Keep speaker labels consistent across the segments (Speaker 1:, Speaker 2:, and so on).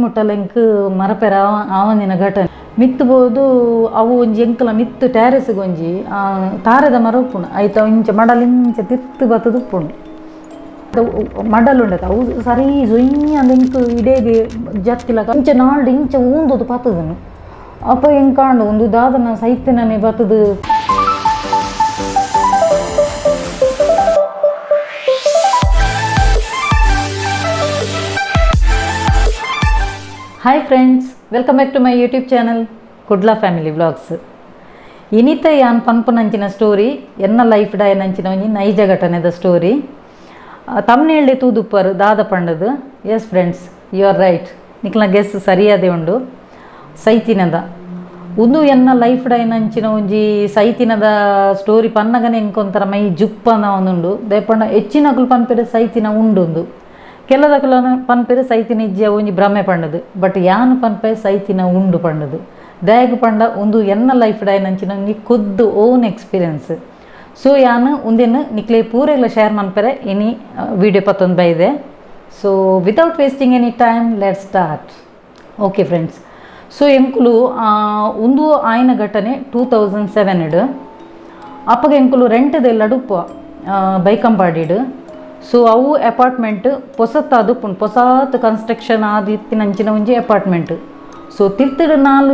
Speaker 1: ಮುಟ್ಟಲ ಎಂಕ್ ಮರಪೆರ ಆವಂದಿನ ಘಟನೆ. ಮಿತ್ತು ಬೋದು ಅವು ಒಂಜಿ ಎಂಕಲ ಮಿತ್ತು ಟ್ಯಾರೆಸ್ಗೆ ಒಂಜಿ ತಾರೆದ ಮರ ಉಪ್ಪುಂಡು. ಐತ ಇಂಚ ಮಡಲ್ ಇಂಚ ತಿರ್ತು ಬತ್ತದು ಉಪ್ಪುಂಡು. ಮಡಲ್ ಉಂಡತ ಅವು ಸರಿ ಜೊಯ್ಯಿ ಅಂದ್ ಎಂಕ್ ಇಡೇಗೆ ಜತ್ತಿಲಕ ಇಂಚ ನಾಲ್ಡ್ ಇಂಚ ಊಂದೊದು ಪತ್ತದನು. ಅಪ್ಪ ಎಂಕಾಂಡು ಒಂದು ದಾದನ ಸೈತಿನನೆ ಬತ್ತದು. Hi friends, welcome back to my YouTube channel Kudla family vlogs. ಇನಿತ ಯಾನ್ ಪನ್ಪುನಂಚಿನ ಸ್ಟೋರಿ ಎನ್ನ ಲೈಫ್ ಡಾಯನಂಚಿನ ಒಂಜಿ ನೈಜ ಘಟನೆದ ಸ್ಟೋರಿ. ತಮ್ನೇಳ್ಡೆ ತೂದುಪ್ಪರು ದಾದ ಪಂಡದು. Yes friends, you are right, ನಿಕ್ಲ ಗೆಸ್ ಸರಿಯಾದೆ ಉಂಡು. ಸೈತಿನದ ಉಂದು ಎನ್ನ ಲೈಫ್ ಡಾಯನಂಚಿನ ಒಂಜಿ ಸೈತಿನದ ಸ್ಟೋರಿ ಪನ್ನಗನೆ ಎಂಕೊಂತರ ಮೈ ಜುಪ್ಪನ ಒಂದುಂಡು. ದೇಪಂಡ ಹೆಚ್ಚಿನಕುಲು ಪನ್ಪೆರೆ ಸೈತಿನ ಉಂಡುಂದು, ಕೆಲದಕುಲ ಪನ್ಪೆರೆ ಸೈತಿನ ಇಜ್ಜೆ ಒಂಜಿ ಭ್ರಮೆ ಪಂಡದು. ಬಟ್ ಯಾನ್ ಪನ್ಪೆ ಸೈತಿನ ಉಂಡು ಪಂಡದು. ದಯಗ್ ಪಂಡ ಉಂದು ಎನ್ನ ಲೈಫ್ ಡಾಯನಂಚಿನ ಒಂಜಿ ಖುದ್ದು own experience. So ಯಾನ್ ಉಂದೆನ್ ನಿಕ್ಲೆ ಪೂರೆಗ್ಲ ಶೇರ್ ಮನ್ಪೆರೆ ಇನಿ video ಪತ್ತೊಂದು ಬೈದೆ. So without wasting any time let start. Okay friends, so ಎಂಕುಲು ಉಂದು ಆಯ್ನ ಘಟನೆ 2007. ಅಪ್ಪಗ ಎಂಕುಲು ರೆಂಟದೆಲ್ಲ ಉಪ್ಪು ಬೈಕಂಪಾಡಿಡ್. ಸೊ ಅವು ಅಪಾರ್ಟ್ಮೆಂಟ್ ಪೊಸತ್ತಾದ ಉಪ್ಪುಂಡು, ಪೊಸಾತ್ ಕನ್ಸ್ಟ್ರಕ್ಷನ್ ಆದಿತ್ತಿನಂಚಿನ ಒಂಜಿ ಅಪಾರ್ಟ್ಮೆಂಟ್. ಸೊ ತಿರ್ತುಡು ನಾಲ್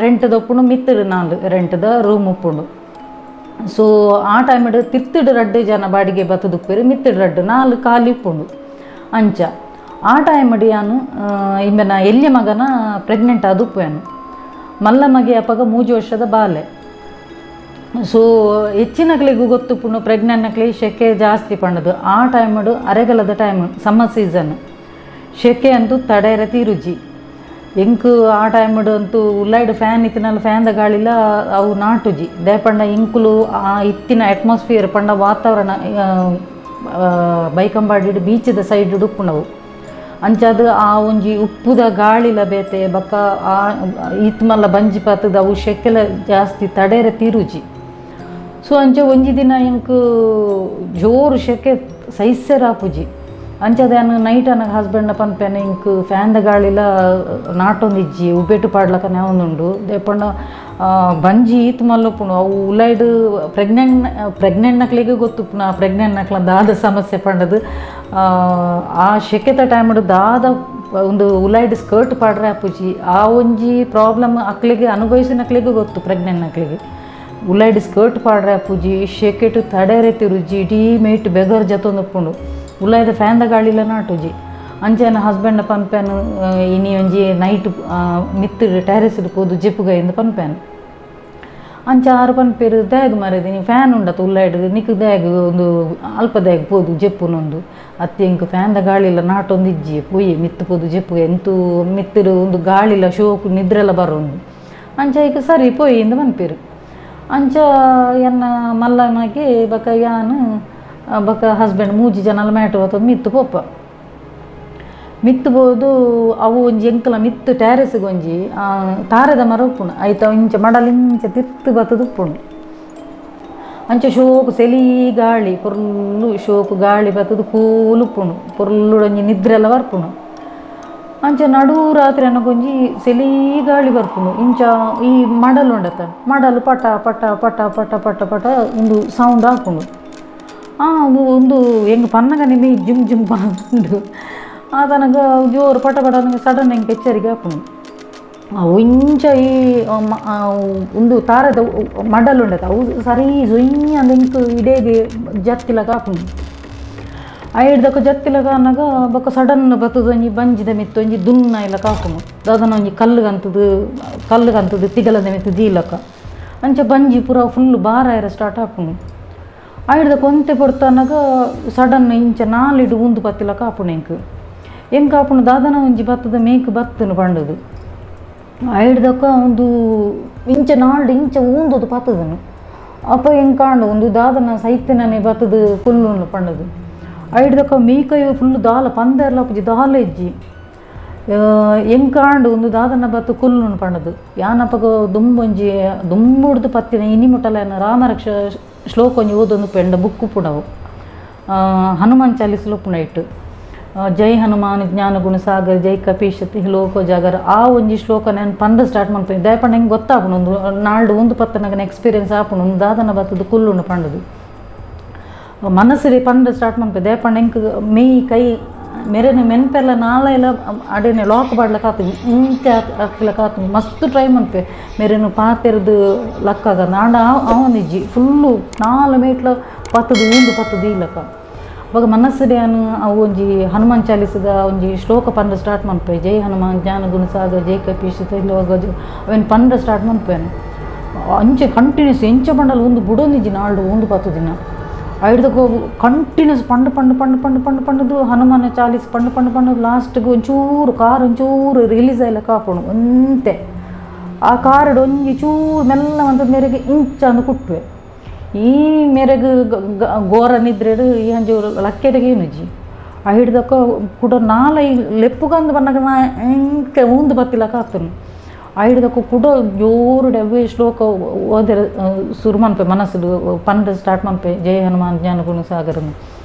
Speaker 1: ರೆಂಟದ ಉಪ್ಪುಂಡು, ಮಿತ್ತುಡು ನಾಲ್ ರೆಂಟದ ರೂಮ್ ಉಪ್ಪುಂಡು. ಸೊ ಆ ಟೈಮಿಡ್ ತಿರ್ತುಡು ರಡ್ಡು ಜನ ಬಾಡಿಗೆ ಬತ್ತದುಪ್ಪೇರು, ಮಿತ್ತುಡು ರಡ್ಡು ನಾಲ್ ಖಾಲಿ ಉಪ್ಪುಂಡು. ಅಂಚ ಆ ಟೈಮಿಡ್ ಯಾನು ಇಂಬೆನ ಎಲ್ಯ ಮಗನ ಪ್ರೆಗ್ನೆಂಟ್ ಆದುಪ್ಪು. ಮಲ್ಲ ಮಗೆ ಅಪ್ಪಗ 3 ವರ್ಷದ ಬಾಲೆ. ಸೊ ಹೆಚ್ಚಿನಕ್ಲೆಗೂ ಗೊತ್ತುಪ್ಪುಂಡು ಪ್ರೆಗ್ನೆಂಟ್ ಶೆಕೆ ಜಾಸ್ತಿ ಪಂಡದು. ಆ ಟೈಮಡು ಅರೆಗಲದ time, summer season, ಶೆಕೆ ಅಂತೂ ತಡೆಯರ ತೀರುಜಿ ಎಂಕ್. ಆ ಟೈಮಡು ಅಂತೂ ಉಲ್ಲೈಡ್ ಫ್ಯಾನ್ ಇತ್ತಿನಲ್ಲ, ಫ್ಯಾನ್ದ ಗಾಳಿಲ ಅವು ನಾಟುಜಿ. ದೇಪಂಡ ಇಂಕುಲು ಆ ಇತ್ತಿನ ಅಟ್ಮಾಸ್ಫಿಯರ್ ಪಂಡ ವಾತಾವರಣ ಬೈಕಂಬಾಡಿಡ್ ಬೀಚದ ಸೈಡ್ ಉಪ್ಪುಂಡವು. ಅಂಚಾದ ಆ ಒಂಜಿ ಉಪ್ಪುದ ಗಾಳಿಲ ಬೇತೆ ಬಕ್ಕ ಆ ಈತ್ ಮಲ್ಲ ಬಂಜಿ ಪಾತದ ಅವು ಶೆಕೆಲ ಜಾಸ್ತಿ ತಡೆಯರ ತೀರುಜಿ. ಸೊ ಅಂಚ ಒಂಜಿ ದಿನ ಎಂಕ್ ಜೋರು ಶೆಕೆ ಸೈಸೆರಾಪುಜಿ. ಅಂಚದ ಯಾನ್ ನೈಟ್ ಅನ್ನ ಹಸ್ಬೆಂಡ್ನ ಪನ್ಪೇನೆ, ಇಂಕ್ ಫ್ಯಾನ್ದ ಗಾಳಿಲ ನಾಟೊಂದಿಜ್ಜಿ, ಉಬ್ಬೇಟು ಪಾಡ್ಲಕ ಒಂದುಂಡು. ದೇಪಂಡ ಬಂಜಿ ಈತ್ ಮಲ್ಲುಪ್ಪುಂಡು. ಅವು ಉಲೈಡ್ ಪ್ರೆಗ್ನೆಂಟ್ ನಕ್ಲೆಗೆ ಗೊತ್ತುಪ್ಪುನ ಆ ಪ್ರೆಗ್ನೆಂಟ್ ನಕ್ಲ ದಾದ ಸಮಸ್ಯೆ ಪಂಡದು. ಆ ಶೆಕೆತ ಟೈಮ್ಡ್ ದಾದ ಒಂದು ಉಲೈಡ್ ಸ್ಕರ್ಟ್ ಪಾಡ್ರೆ ಆಪುಜಿ. ಆ ಒಂಜಿ ಪ್ರಾಬ್ಲಮ್ ಅಕ್ಲೆಗೆ ಅನುಭವಿಸಿನಕ್ಲೆಗೂ ಗೊತ್ತು. ಪ್ರೆಗ್ನೆಂಟ್ ನಕ್ಲೆಗೆ ಉಲೈಡ್ ಸ್ಕರ್ಟ್ ಪಾಡ್ರೆ ಆಪುಜಿ, ಶೆಕೆಟ್ ತಡೆರೆ ತಿರುಜಿ, ಇಡೀ ಮೇಟ್ ಬೆಗರ್ ಜತೊಂದುಪ್ಪುಂಡು. ಉಲೈದ ಫ್ಯಾನ್ದ ಗಾಳಿಲ ನಾಟುಜಿ. ಅಂಚೆನ ಹಸ್ಬೆಂಡ್ ಪನ್ಪೇನು, ಇನಿ ಒಂಜಿ ನೈಟ್ ಮಿತ್ತು ಟೆರೆಸ್ಡ್ ಪೋದು ಜೆಪ್ಪುಗ ಎಂದು ಪನ್ಪೇನು. ಅಂಚ ಆರು ಪನ್ಪೇರು, ದಾಗ್ ಮಾರೇದಿ ಫ್ಯಾನ್ ಉಂಡತ ಉಲ್ಲೈಡ್, ನಿಕ್ ದಾಗ್ ಒಂದು ಅಲ್ಪ ದಾಗ್ ಪೋದು ಜೆಪ್ಪುನೊಂದು. ಅತ್ತೆ ಎಂಕ್ ಫ್ಯಾನ್ದ ಗಾಳಿಲ ನಾಟೊಂದು ಇಜ್ಜಿ, ಪೋಯಿ ಮಿತ್ತು ಪೋದು ಜೆಪ್ಪುಗ, ಎಂತೂ ಮಿತ್ತಿರು ಒಂದು ಗಾಳಿಲ ಶೋಕು ನಿದ್ರೆಲ್ಲ ಬರೋಂದು. ಅಂಚ ಈಗ ಸರಿ ಪೋಯಿ ಇಂದು ಪನ್ಪೇರು. ಅಂಚ ಎನ್ನ ಮಲ್ಲಮಗೆ ಬಕ ಯಾನ್ ಬಕ ಹಸ್ಬೆಂಡ್ ಮೂಜಿ ಜನಲ ಮ್ಯಾಟು ಬತ್ತೊಂದು ಮಿತ್ತು ಪೋಪ. ಮಿತ್ತು ಪೋದು ಅವು ಒಂಜಿ ಎಂಕಲ ಮಿತ್ತು ಟ್ಯಾರೆಸ್ಗೆ ಒಂಜಿ ತಾರೆದ ಮರ ಉಪ್ಪುಂಡು. ಐತ ಇಂಚ ಮಡಲ್ ಇಂಚ ತಿರ್ತು ಬತ್ತದು ಉಪ್ಪುಂಡು. ಅಂಚ ಶೋಕು ಸೆಲಿ ಗಾಳಿ ಪೊರ್ಲು ಶೋಕು ಗಾಳಿ ಬತ್ತದು ಕೂಲು ಉಪ್ಪುಂಡು, ಪೊರ್ಲು ಒಂಜಿ ನಿದ್ರೆಲ್ಲ ಬರ್ಪುಂಡು. ಅಂಚ ನಡು ರಾತ್ರಿ ಅನ್ನಕ್ಕೊಂಜಿ ಸೆಲಿ ಗಾಳಿ ಬರ್ಪುಂಡು. ಇಂಚ ಈ ಮಡಲ್ ಉಂಡತ, ಮಡಲ್ ಪಟ ಪಟ ಪಟ ಪಟ ಪಟ ಪಟ ಒಂದು ಸೌಂಡ್ ಆಪುಂಡು. ಒಂದು ಹೆಂಗೆ ಪನ್ನಗ ನಿಮೆ ಜುಮ್ ಜುಮ್ ಉಂಡು. ಆತನಗ ಜೋರು ಪಟ ಪಟ ಸಡನ್ ಹೆಂಗೆ ಎಚ್ಚರಿಕೆ ಆಪುಂಡು. ಇಂಚ ಈ ಒಂದು ತಾರದ ಮಡಲ್ ಉಂಡತ, ಅವು ಸರಿ ಜೊಯ್ಯಿ ಅಂದ್ ಎಂಕ್ ಇಡೇಗೆ ಜತ್ತಿಲಕ ಆಪುಂಡು. ಐಡ್ದಕ್ಕ ಜತ್ತಿಲಕ ಅನ್ನಗ ಬೊಕ್ಕ ಸಡನ್ ಬತ್ತದ ಒಂಜಿ ಬಂಜಿದ ಮಿತ್ತು ಒಂಜಿ ದುನ್ನ ಇಲಕ ಆಪುಂಡು. ದಾದನ ಒಂಜಿ ಕಲ್ಲುಗಂತದು ಕಲ್ಲುಗಂತದು ತಿಗಲದ ಮಿತ್ತು ದೀಲಕ. ಅಂಚ ಬಂಜಿ ಪೂರ ಫುಲ್ ಭಾರ ಆಯೆರೆ ಸ್ಟಾರ್ಟ್ ಆಪುಂಡು. ಐಡ್ದಕ್ಕ ಒಂತೆ ಪೊರ್ತನಗ ಸಡನ್ ಇಂಚ ನಾಲಿಡು ಉಂದು ಪತ್ತಿಲಕ ಆಪುಂಡು. ಎಂಕ್ ಎಂಕ್ ಆಪುಂಡು ದಾದನ ಒಂಜಿ ಬತ್ತದ ಮೇಕ್ ಬತ್ತನು ಪಂಡದು. ಐಡ್ದಕ್ಕ ಒಂದು ಇಂಚ ನಾಲ್ಡ್ ಇಂಚ ಊಂದೊದು ಪತ್ತದನು. ಅಪ್ಪ ಎಂಕಾಂಡು ಒಂದು ದಾದನ ಸೈತಿನನೆ ಬತ್ತದು ಕುಲ್ಲುಂಡು ಪಂಡದು. ಐಡ್ದಕ್ಕ ಮೀಕೈ ಫುಲ್ ದಾಲ ಪಂದೆರ್ಲ ಆಪುಜಿ, ದಾಲ ಇಜ್ಜಿ. ಎಂಕಾಂಡು ಒಂದು ದಾದನ ಬತ್ತು ಕುಲ್ಲುಂಡು ಪಂಡದು. ಯಾನಪಗ ದುಂಬೊಂಜಿ ದುಂಬುಡ್ದು ಪತ್ತಿನ ಇನಿ ಮುಟ್ಟಲ ರಾಮರಕ್ಷ ಶ್ಲೋಕ ಒಂಜಿ ಓದೊಂದು ಪೆಂಡ ಬುಕ್ ಉಪ್ಪುಂಡವು, ಹನುಮಾನ್ ಚಾಲೀಸಲು ಉಪ್ಪುಂಡು. ಇಟ್ಟು ಜೈ ಹನುಮಾನ್ ಜ್ಞಾನ ಗುಣ ಸಾಗರ್ ಜೈ ಕಪೀಶ್ ಲೋಕ ಜಾಗರ್ ಆ ಒಂಜಿ ಶ್ಲೋಕ ನಾನು ಪಂಡ ಸ್ಟಾರ್ಟ್ ಮನ್ಪೆ. ದಾಯೆ ಹೆಂಗೆ ಗೊತ್ತಾಪುಂಡು ಒಂದು ನಾಲ್ಡು ಒಂದು ಪತ್ತನಗನ ಎಕ್ಸ್ಪೀರಿಯನ್ಸ್ ಆಪುಂಡು, ಒಂದು ದಾದನ ಬತ್ತದು ಕುಲ್ಲುಂಡು ಪಂಡದು ಮನಸ್ಸಿಗೆ ಪಂಡ ಸ್ಟಾರ್ಟ್ ಮನ್ಪೆ. ದಾಯೆ ಪಂಡ ಎಂಕ್ ಮೇಯ್ ಕೈ ಮೆರೆನ ಮೆನ್ಪೆಲ್ಲ ನಾಳೆಲ್ಲ ಅಡೇನೆ ಲಾಕ್ ಬಾಡ್ಲಕ್ಕ ಆತು, ಇಂಚ ಹಾಕ್ಲಕ್ಕ ಆತು. ಮಸ್ತ್ ಟ್ರೈ ಮನ್ಪೆ ಮೆರೆನು ಪಾತೆರ್ದು ಲಕ್ಕಾಗ ನಾಂಡ ಅವನಿಜ್ಜಿ ಫುಲ್ಲು ನಾಲ್ ಮೇಟ್ಲ ಪತ್ತದು ಊಂದು ಪತ್ತದು ಇಲ್ಲಕ್ಕ. ಅವಾಗ ಮನಸ್ಸುಡೆ ಯಾನ್ ಅವು ಒಂಜಿ ಹನುಮಾನ್ ಚಾಲೀಸದ ಒಂಜಿ ಶ್ಲೋಕ ಪಂಡ ಸ್ಟಾರ್ಟ್ ಮನ್ಪೆ. ಜೈ ಹನುಮಾನ್ ಜ್ಞಾನ ಗುಣ ಸಾಗರ್ ಜೈ ಕಪೀಶ್ ಅವೆನ್ ಪಂಡ ಸ್ಟಾರ್ಟ್ ಮನ್ಪೆ. ಅಂಚೆ ಕಂಟಿನ್ಯೂಸ್ ಎಂಚ ಪಂಡಲ ಒಂದು ಬುಡೊಂದಿಜ್ಜಿ ನಾಲ್ಡು ಒಂದು ಪತ್ತು ದಿನ ಐಡ್ದಕ್ಕೆ ಕಂಟಿನ್ಯೂಸ್ ಪಂಡು ಪಂಡು ಪಂಡು ಪಂಡು ಪಂಡು ಪಂಡದು ಹನುಮಾನ ಚಾಲೀಸ್ ಪಂಡು ಪಂಡು ಪಂಡು ಲಾಸ್ಟ್ಗೆ ಒಂಚೂರು ಕಾರ್ ಒಂಚೂರು ರಿಲೀಸ್ ಆಯ್ಲಕ್ಕ ಆಪುಂಡು ಒಂತೆ. ಆ ಕಾರ್ಡ್ ಒಂಜಿ ಚೂರು ಮೆಲ್ಲ ಮಂತದ ಮೇರೆಗೆ ಇಂಚ ಅಂದ್ ಕುಟ್ಟುವೆ. ಈ ಮೇರೆಗ್ ಗೋರ ನಿದ್ರೆಡ್ ಈ ಅಂಜು ಲಕ್ಕೆರೆಗೆ ಏನುಜ್ಜಿ ಐಡ್ದಕ್ಕ ಕುಡ ನಾಲೈ ಲೆಪ್ಪುಗಂದು ಬನ್ನಗ ನಾ ಎಂಕ ಊಂದು ಬತ್ತಿಲಕ್ಕ ಆತುಂಡು. ಐಡ್ದಕ್ಕ ಕುಡ ಜೋರುಡೆ ಅವ್ವೇ ಶ್ಲೋಕ ಓದೆರೆ ಸುರು ಮನ್ಪೆ, ಮನಸ್ಸುಡು ಪಂಡ ಸ್ಟಾರ್ಟ್ ಮನ್ಪೆ ಜೈ ಹನುಮಾನ್ ಜ್ಞಾನ ಗುಣ ಸಾಗರನು.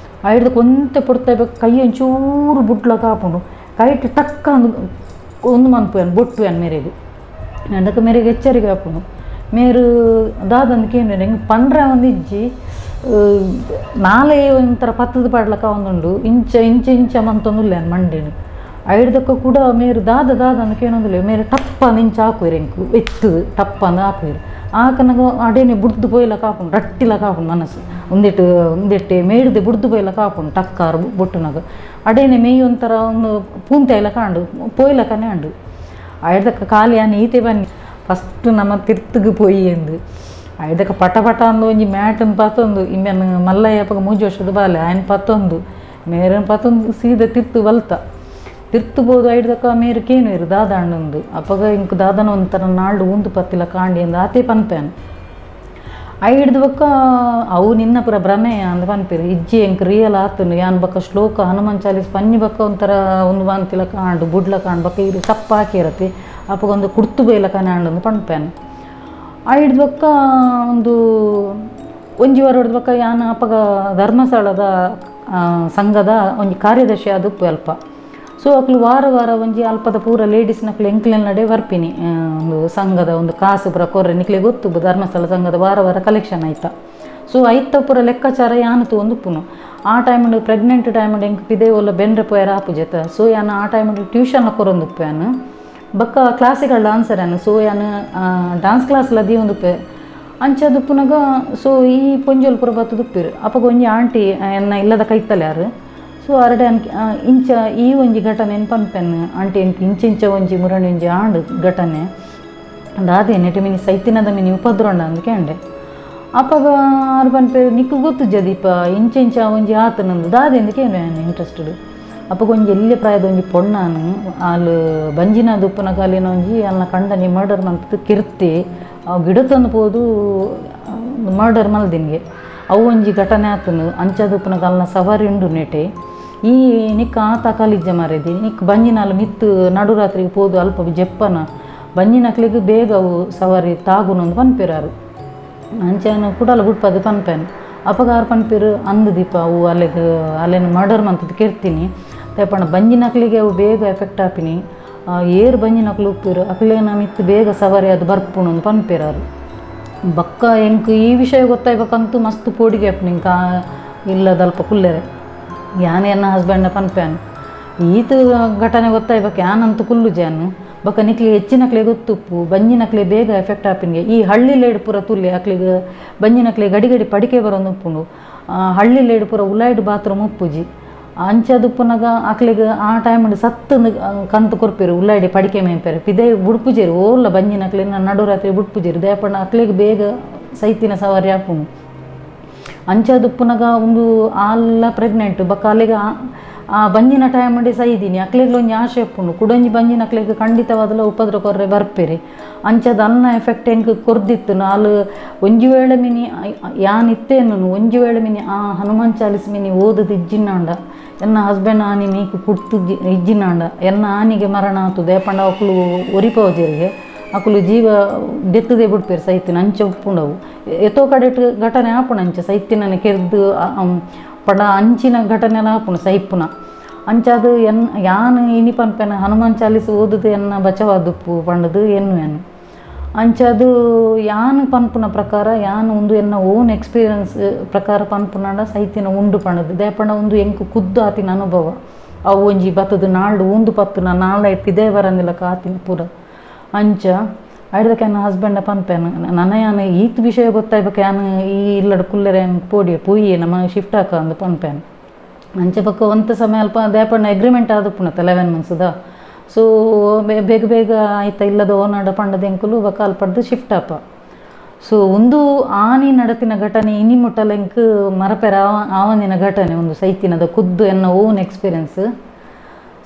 Speaker 1: ಐಡ್ದಕ್ಕ ಒಂತೆ ಪೊರ್ತು ಕೈ ಒಂಚೂರು ಬುಡ್ಲಕ್ಕ ಆಪುಂಡು, ಕೈಟ್ ಟಕ್ಕ ಅಂದ್ ಒಂದು ಮನ್ಪುವೆನ್ ಬೊಟ್ಟುವೆನ್ ಮೇರೆಗ್. ಅಂದಕ ಮೇರೆಗ್ ಎಚ್ಚರಿಗೆ ಆಪುಂಡು. ಮೇರು ದಾದಂದು ಕೇನುವೆರ್ ಎಂಕ್ ಪಂಡ್ರೆ ಒಂದಿಜ್ಜಿ ನಾಲೆ ಒಂಥರ ಪತ್ತದ ಪಾಡ್ಲಕ್ಕ ಒಂದುಂಡು ಇಂಚ ಇಂಚ ಇಂಚ ಮಂತೊಂದುಲ್ಲೇನು ಮಂಡೆನು. ಐಡ್ದಕ್ಕ ಕೂಡ ಮೇರು ದಾದ ದಾದ ಅಂದ್ ಕೇನೊಂದುಲ್ಲೆ. ಮೇರು ಟಪ್ಪ ಅಂದ್ ಇಂಚ ಹಾಕುವೆರ್, ಎಂಕ್ ಎತ್ತುದು ಟಪ್ಪ ಅಂದ್ ಹಾಕುವೆರ್. ಆಕನಗ ಅಡೇನೆ ಬುಡ್ದು ಪೋಯ್ಲಕ್ಕ ಆಪುಂಡು, ರಟ್ಟಿಲಕ್ಕ ಆಪುಂಡು ಮನಸ್ಸು. ಉಂದೆಟ್ ಉಂದೆಟ್ಟೆ ಮೇಡ್ದೆ ಬುಡ್ದು ಪೋಯ್ಲಕ್ಕ ಆಪುಂಡು ಟಕ್ಕಾರು ಬೊಟ್ಟುನಗ. ಅಡೇನೆ ಮೇಯ್ ಒಂಥರ ಒಂದು ಪೂಂತೆ ಐಲಕ ಆಂಡು ಪೋಯ್ಲಕ್ಕನೇ ಆಂಡು. ಐಡ್ದಕ್ಕ ಖಾಲಿ ಆನ್ ಈತೆ ಬನ್ನಿ ಫಸ್ಟ್ ನಮ್ಮ ತಿರ್ತುಗು ಪೋಯಿ ಎಂದು. ಐದಕ್ಕ ಪಟ ಪಟ ಅಂದು ಒಂಜಿ ಮ್ಯಾಟನ್ ಪತ್ತೊಂದು ಇಂಬೆನ್ ಮಲ್ಲಯ್ಯಪ್ಪಗ ಮೂಜಿ ವರ್ಷದ ಬಾಲೆ ಆಯನ್ ಪತ್ತೊಂದು ಮೇರನ್ ಪತ್ತೊಂದು ಸೀದಾ ತಿರ್ತು ಬಲ್ತ. ತಿರ್ತು ಪೋದು ಐಡ್ದಕ್ಕ ಮೇರು ಕೇನುವೆರ್ ದಾದ ಆಂಡುಂದು. ಅಪಗ ಇಂಕ್ ದಾದನ ಒಂಥರ ನಾಲ್ಡು ಊಂದು ಪತ್ತಿಲ ಕಾಂಡಿ ಅಂದ್ ಆತೆ ಪನ್ಪೇನ್. ಐಡ್ದು ಬೊಕ್ಕ ಅವು ನಿನ್ನ ಪೂರ ಭ್ರಮೆ ಅಂದ್ ಪನ್ಪೆರ್. ಇಜ್ಜಿ ಎಂಕ್ ರಿಯಲ್ ಆತುಂಡು ಯಾನ್ ಬೊಕ್ಕ ಶ್ಲೋಕ ಹನುಮಾನ್ ಚಾಲೀಸ್ ಪನ್ನಿ ಬೊಕ್ಕ ಒಂಥರ ಒಂದು ಬಾಂತಿಲ ಕಾಂಡು ಬುಡ್ಲ ಕಾಂಡು ಬೊಕ್ಕ ಇರು ತಪ್ಪ ಹಾಕಿರತಿ ಅಪಗ ಒಂದು ಕುಡ್ತು ಬೈಲಕನೆ ಆಂಡುಂದು ಪನ್ಪೇನ್. ಐಡ್ದು ಬೊಕ್ಕ ಒಂದು ಒಂಜಿ ವಾರ ಹೊಡ್ದು ಬೊಕ್ಕ ಯಾನ್ ಅಪಗ ಧರ್ಮಸ್ಥಳದ ಸಂಘದ ಒಂಜಿ ಕಾರ್ಯದರ್ಶಿ ಆದುಪ್ಪು ಅಲ್ಪ. ಸೊ ಅಕ್ಲು ವಾರ ವಾರ ಒಂಜಿ ಅಲ್ಪದ ಪೂರ ಲೇಡೀಸ್ನಕ್ಲು ಎಂಕ್ಲೆನ ನಡೆ ಬರ್ಪಿನಿ ಒಂದು ಸಂಘದ ಒಂದು ಕಾಸು ಪೂರ ಕೊರ್ರೆ. ನಿಕ್ಲೆ ಗೊತ್ತು ಧರ್ಮಸ್ಥಳ ಸಂಘದ ವಾರ ವಾರ ಕಲೆಕ್ಷನ್ ಆಯ್ತಾ. ಸೊ ಐತ ಪೂರ ಲೆಕ್ಕಾಚಾರ ಯಾನ್ ತೂವೊಂದುಪ್ಪುನು. ಆ ಟೈಮ್ಡ್ ಪ್ರೆಗ್ನೆಂಟ್ ಟೈಮ್ಡ್ ಎಂಕ್ ಪಿದಯಿ ಓಲ ಬೆನ್ರೆ ಪೋಯೆರೆ ಆಪುಜೆತ. ಸೊ ಯಾನ್ ಆ ಟೈಮ್ಡ್ ಟ್ಯೂಷನ್ ಕೊರೊಂದುಪ್ಪು ಯಾನ್, ಬೊಕ್ಕ ಕ್ಲಾಸಿಕಲ್ ಡಾನ್ಸರ್ ಯಾನ್. ಸೊ ಯಾನ್ ಡಾನ್ಸ್ ಕ್ಲಾಸ್ಲ ದೀವೊಂದುಪ್ಪೆ. ಅಂಚಾದುಪ್ಪುನಗ ಸೊ ಈ ಪೊಂಜೋಲು ಪೂರ ಬತ್ತುದುಪ್ಪೆರ್. ಅಪಗ ಒಂಜಿ ಆಂಟಿ ಎನ್ನ ಇಲ್ಲದ ಕೈತಲ್ ಯಾರು. ಸೊ ಅರಡೆ ಇಂಚ ಈ ಒಂಜಿ ಘಟನೆನ್ ಪನ್ಪೆನ್. ಆಂಟಿ ಎಂಕ್ ಇಂಚ ಇಂಚ ಒಂಜಿ ಮುರಣಿ ಒಂಜಿ ಆಂಡ್ ಘಟನೆ ದಾದೆ ನೆಟೆ ಮಿನಿ ಸೈತಿನದ ಮಿನಿ ಉಪದ್ರೊಂಡ ಅಂದ್ ಕೇಂಡೆ. ಅಪಗ ಆರ್ ಪನ್ಪೆರ್ ನಿಕ್ಕ್ ಗೊತ್ತುಜ್ಜ ದೀಪ ಇಂಚ ಇಂಚ ಒಂಜಿ ಆತನಂದು ದಾದೆ ಅಂದ್ ಕೇನುವೆ ಯಾನ್ ಇಂಟ್ರೆಸ್ಟೆಡ್. ಅಪಗ ಒಂಜಿ ಎಲ್ಯ ಪ್ರಾಯದ ಒಂಜಿ ಪೊಣ್ಣಾನು ಆಲ್ ಬಂಜಿನಾದ್ ಉಪ್ಪುನಗ ಅಲ್ಲಿನ ಒಂಜಿ ಅಲ್ನ ಕಂಡನಿ ಮರ್ಡರ್ ಮಂತ್ ಕಿರ್ತಿ ಅವು ಗಿಡತೊಂದು ಪೋದು ಮರ್ಡರ್ ಮಲ್ದಿನ್ಗೆ. ಅವು ಒಂಜಿ ಘಟನೆ ಆತುಂಡು. ಅಂಚಾದ್ ಉಪ್ಪುನಗ ಅಲ್ನ ಸವಾರಿ ಉಂಡು ನೆಟೆ ಈ ನಿಕ್ಕ್ ಆತ ಕಲಿಜ್ಜ ಮಾರೇದಿ ನಿಕ್ಕ್ ಬಂಜಿನಾಲ್ ಮಿತ್ತ್ ನಡುರಾತ್ರಿಗೆ ಪೋದು ಅಲ್ಪ ಜೆಪ್ಪನ ಬಂಜಿನಕ್ಲೆಗ್ ಬೇಗ ಅವು ಸವಾರಿ ತಾಗುನಂದು ಪನ್ಪೆರ್ ಆರ್. ಅಂಚಾನ ಕುಡಲ ಬುಡ್ಪದ್ ಪನ್ಪೇನ್. ಅಪಗ ಆರ್ ಪನ್ಪೆರ್ ಅಂದ್ ದೀಪ ಅವು ಅಲೆಗ್ ಅಲೆನ್ ಮರ್ಡರ್ ಮಂತುದು ಕೆರ್ತಿನಿ ದಾಯೆ ಬಂಜಿನಕ್ಲೆಗೆ ಅವು ಬೇಗ ಎಫೆಕ್ಟ್ ಆಪಿನಿ, ಏರ್ ಬಂಜಿನಕ್ಲು ಉಪ್ಪೆರ್ ಅಕ್ಲೆನ ಮಿತ್ತ್ ಬೇಗ ಸವಾರಿ ಅದು ಬರ್ಪುಂಡು ಅಂದ್ ಪನ್ಪೆರ್ ಆರ್. ಬೊಕ್ಕ ಎಂಕ್ ಈ ವಿಷಯ ಗೊತ್ತಾಯ್ಬೇಕಂತೂ ಮಸ್ತ್ ಪೋಡಿಗೆ ಆಪುಂಡು ಎಂಕ್ ಇಲ್ಲದಲ್ಪ ಕುಲ್ಲೆರೆ. ಯಾನ್ ಎನ್ನ ಹಸ್ಬೆಂಡ ಪನ್ಪೇನ್ ಈತ್ ಘಟನೆ ಗೊತ್ತಾಯ್ಬೇಕು ಯಾನಂತೂ ಕುಲ್ಲುಜೆ ಯಾನ್. ಬೊಕ್ಕ ನಿಕ್ಲೆ ಹೆಚ್ಚಿನಕ್ಲೆ ಗೊತ್ತುಪ್ಪು ಬಂಜಿನಕ್ಲೆ ಬೇಗ ಎಫೆಕ್ಟ್ ಆಪಿನ್ಗೆ. ಈ ಹಳ್ಳಿಲೇಡ್ ಪೂರ ತುಲ್ಲೆ ಅಕ್ಲೆಗ್ ಬಂಜಿನಕ್ಲೆ ಗಡಿ ಗಡಿ ಪಡಿಕೆ ಬರೊಂದು ಉಪ್ಪುಂಡು. ಹಳ್ಳಿಲೇಡ್ ಪೂರ ಉಲಾಯ್ಡ್ ಬಾತ್ರೂಮ್ ಉಪ್ಪುಜಿ. ಅಂಚಾದ್ ಉಪ್ಪುನಗ ಅಕ್ಲೆಗ್ ಆ ಟೈಮ್ಡ್ ಸತ್ತು ಕಂತು ಕೊರ್ಪೆರ್ ಉಲಾಯ್ಡೆ ಪಡಿಕೆ ಮೇಪೆರ್ ಪಿದಯಿ ಬುಡ್ಪುಜೆರ್ ಓಲ್ಲ ಬಂಜಿನಕ್ಲೆನ ನಡುರಾತ್ರಿ ಬುಡ್ಪುಜೆರ್ ದಾಯೆ ಪಂಡ ಅಕ್ಲೆಗ್ ಬೇಗ ಸೈತಿನ ಸವಾರಿ ಆಪುಂಡು. ಅಂಚಾದ್ ಉಪ್ಪುನಗ ಉಂದು ಆಲ್ಲ ಪ್ರೆಗ್ನೆಂಟ್ ಬೊಕ್ಕ ಅಲೆಗ್ ಆ ಬಂಜಿನ ಟೈಮ್ಡೆ ಸೈದಿನಿ ಅಕ್ಲೆಗ್ಲ ಒಂಜಿ ಆಶೆ ಉಪ್ಪುಂಡು ಕುಡೊಂಜಿ ಬಂಜಿನಕ್ಲೆಗ್ ಖಂಡಿತವಾದಲ ಉಪದ್ರ ಕೊರ್ರೆ ಬರ್ಪೆರ್. ಅಂಚಾದ್ ಅಲ್ನ ಎಫೆಕ್ಟ್ ಎಂಕ್ ಕೊರ್ದಿತ್ತು. ಆಲ್ ಒಂಜಿ ವೇಳೆ ಮಿನಿ ಯಾನ್ ಇತ್ತೇನು ಒಂಜಿ ವೇಳೆ ಮಿನಿ ಆ ಹನುಮಾನ್ ಚಾಲೀಸ್ ಮಿನಿ ಓದುದು ಇಜ್ಜಿನಾಂಡ ಎನ್ನ ಹಸ್ಬೆಂಡ್ ಆನಿ ಮೀಕ್ ಕುಡ್ತು ಇಜ್ಜಿನಾಂಡ ಎನ್ನ ಆನಿಗೆ ಮರಣ ಆತು. ದಾಯೆ ಪಂಡ ಅಕುಲು ಒರಿಪೋಜೆರಿಗೆ ಅಕುಲು ಜೀವ ದೆತ್ತುದೇ ಬುಡ್ಪೆರ್ ಸೈತಿನ ಅಂಚ ಉಪ್ಪುಂಡವು. ಏತೋ ಕಡೆಟ್ ಘಟನೆ ಆಪುಂಡು ಅಂಚ ಸೈತಿನನೆ ಕೆರ್ದು ಪಂಡ ಅಂಚಿನ ಘಟನೆಲ ಆಪುಂಡು ಸೈಪುನ. ಅಂಚಾದ್ ಎನ್ ಯಾನ್ ಇನಿ ಪನ್ಪೆನ ಹನುಮಾನ್ ಚಾಲೀಸ್ ಓದುದು ಎನ್ನ ಬಚವಾದುಪ್ಪು ಪಂಡುದು ಎನ್ನುವೆನು. ಅಂಚಾದ್ ಯಾನ್ ಪನ್ಪುನ ಪ್ರಕಾರ ಯಾನ್ ಉಂದು ಎನ್ನ ಓನ್ ಎಕ್ಸ್ಪೀರಿಯನ್ಸ್ ಪ್ರಕಾರ ಪನ್ಪುನಾಂಡ ಸೈತಿನ ಉಂಡು ಪಂಡುದು. ದಾಯೆ ಉಂದು ಎಂಕ್ ಖುದ್ದು ಆತಿನ ಅನುಭವ. ಅವು ಒಂಜಿ ಬತ್ತದು ನಾಲ್ಡು ಊಂದು ಪತ್ತುನ ನಾಳೆ ಪಿದೆ ಬರಂದಿಲಕ ಆತಿನ ಪೂರ. ಅಂಚ ಐಡ್ದಕ್ಕೆ ಎನ್ನ ಹಸ್ಬೆಂಡ ಪನ್ಪೆನು ನನ ಯಾನ್ ಈತ್ ವಿಷಯ ಗೊತ್ತಾಯ್ಬೇಕು ಯಾನ್ ಈ ಇಲ್ಲಡ್ ಕುಲ್ಲೆರೆ ಪೋಡಿಯೆ ಪೋಯಿಯೆ ನಮ್ಮ ಶಿಫ್ಟ್ ಹಾಕ ಅಂದ್ ಪನ್ಪೆನು. ಅಂಚ ಬೊಕ್ಕ ಒಂತೆ ಸಮಯ ಅಲ್ಪ ದಾಯೆ ಅಗ್ರಿಮೆಂಟ್ ಆದುಪ್ಪುನತ 11 ಮಂತ್ಸ್ದ. ಸೊ ಬೇಗ ಬೇಗ ಆಯ್ತ ಇಲ್ಲದ ಓನಾಡ ಪಂಡದ ಎಂಕುಲು ಬೊಕ್ಕ ಅಲ್ಪಡ್ದು ಶಿಫ್ಟ್ ಆಪ. ಸೊ ಉಂದು ಆನಿ ನಡತಿನ ಘಟನೆ ಇನಿ ಮುಟ್ಟಲ ಎಂಕ್ ಮರಪೆರ ಆವಂದಿನ ಘಟನೆ ಒಂದು ಸೈತಿನದ ಖುದ್ದು ಎನ್ನ ಓನ್ ಎಕ್ಸ್ಪೀರಿಯನ್ಸ್.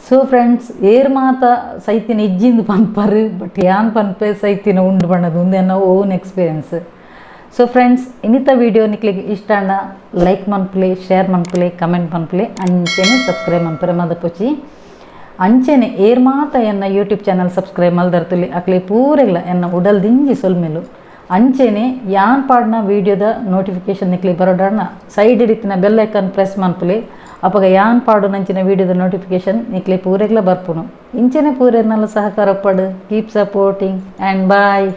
Speaker 1: ಸೊ ಫ್ರೆಂಡ್ಸ್ ಏರ್ ಮಾತ ಸೈತಿನ ಇಜ್ಜಿಂದು ಪನ್ಪರು ಬಟ್ ಯಾನ್ ಪನ್ಪೆ ಸೈತಿನ ಉಂಡು ಪಂಡದು ಉಂದು ಎನ್ನ ಓನ್ ಎಕ್ಸ್ಪೀರಿಯನ್ಸ್. ಸೊ ಫ್ರೆಂಡ್ಸ್ ಇನ್ನಿತ ವೀಡಿಯೋ ನಿಕ್ಲೆಗ್ ಇಷ್ಟ ಆಂಡ ಲೈಕ್ ಮನ್ಪುಲೆ, ಶೇರ್ ಮನ್ಪುಲೆ, ಕಮೆಂಟ್ ಮನ್ಪುಲೆ, ಅಂಚೆನೆ ಸಬ್ಸ್ಕ್ರೈಬ್ ಮನ್ಪುರೆ ಮದಪೊಚಿ. ಅಂಚೆನೆ ಏರ್ ಮಾತ ಎನ್ನ ಯೂಟ್ಯೂಬ್ ಚಾನಲ್ ಸಬ್ಸ್ಕ್ರೈಬ್ ಮಲ್ದರ್ತುಲಿ ಅಕ್ಲೆ ಪೂರೆಗ್ಲ ಎನ್ನ ಉಡಲ್ ದಿಂಜಿ ಸೊಲ್ಮೆಲು. ಅಂಚೆನೆ ಯಾನ್ ಪಾಡ್ನ ವೀಡಿಯೋದ ನೋಟಿಫಿಕೇಶನ್ ನಿಕ್ಲೆ ಬರೋಡಾಣ ಸೈಡ್ ಇತ್ತಿನ ಬೆಲ್ ಐಕಾನ್ ಪ್ರೆಸ್ ಮನ್ಪುಲೆ. ಅಪಗ ಯಾನ್ ಪಾಡು ನಂಚಿನ ವೀಡಿಯೋದ ನೋಟಿಫಿಕೇಶನ್ ನಿಕ್ಲೆ ಪೂರೆಗ್ಲ ಬರ್ಪುನು. ಇಂಚೆನೆ ಪೂರೆರ್ನಲ ಸಹಕಾರ ಪಡು. Keep supporting and bye.